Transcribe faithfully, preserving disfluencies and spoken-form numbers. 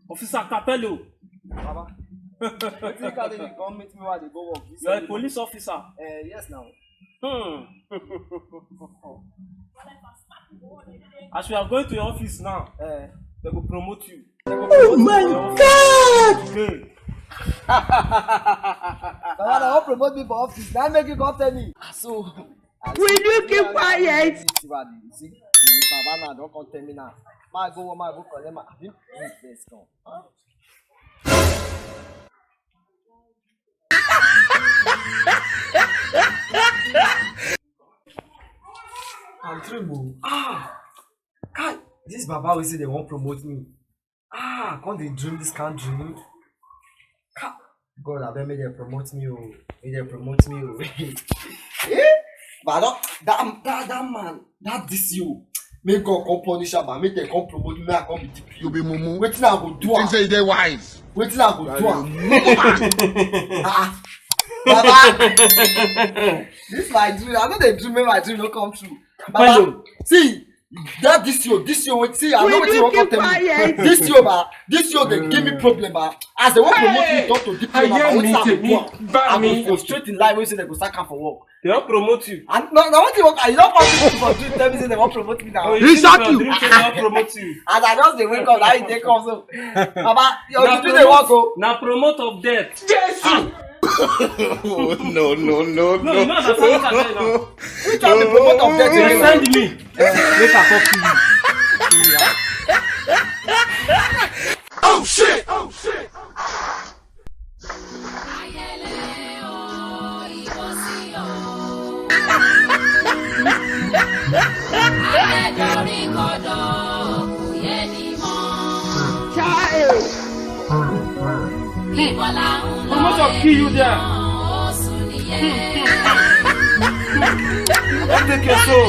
Officer Capello. Baba, wetin you carry me come meet me while I dey go work? You are a police officer. Eh, yes now. Hmm. As we are going to your office now, eh, they go promote you. Oh my God! Okay. Baba, they wan promote me for office. Now make you come tell me. Ah, so, will you keep quiet? See, Baba now don come tell me now. Ma go, ma go collect my, abi? Yes, come. I dream o. Ah, kai, this Baba wey say they wan promote me. Ah, come dey dream this kind dream. Ka-, God, abeg make dem promote me o. Make dem promote me o. Eh? But I don, that, that, that man, that D C O, make God come punish am, and make dem come promote me, make I come be D P O. You be mumu. Wetin I go do am? You think say you dey wise? Wetin I go do am? Ah, Baba, this my dream. I no dey dream make my dream no come true. Baba, see, that D C O, D C O, wait, see, I know wetin you wan come tell me. D C O, ba, D C O dey give me problem, ba. As they wan promote me, talk to D P O, na wetin I go do am? I go frustrate the line wey say they go sack am for work. They wan promote you. And no, na wetin you wan, you don come meet me for do, tell me say they wan promote me now. Oh, you think for dream say they wan promote you. As I just dey wake up, na you take come so. Baba, your juju dey work o. Na promote of death. Jesus! Oh, no, no, no, no, you no understand what I tell you now. Which one be promote of death again? Send me. Make I talk to you. Oh shit! Oh shit! Child. Promotion kill you there. Don't take your soul.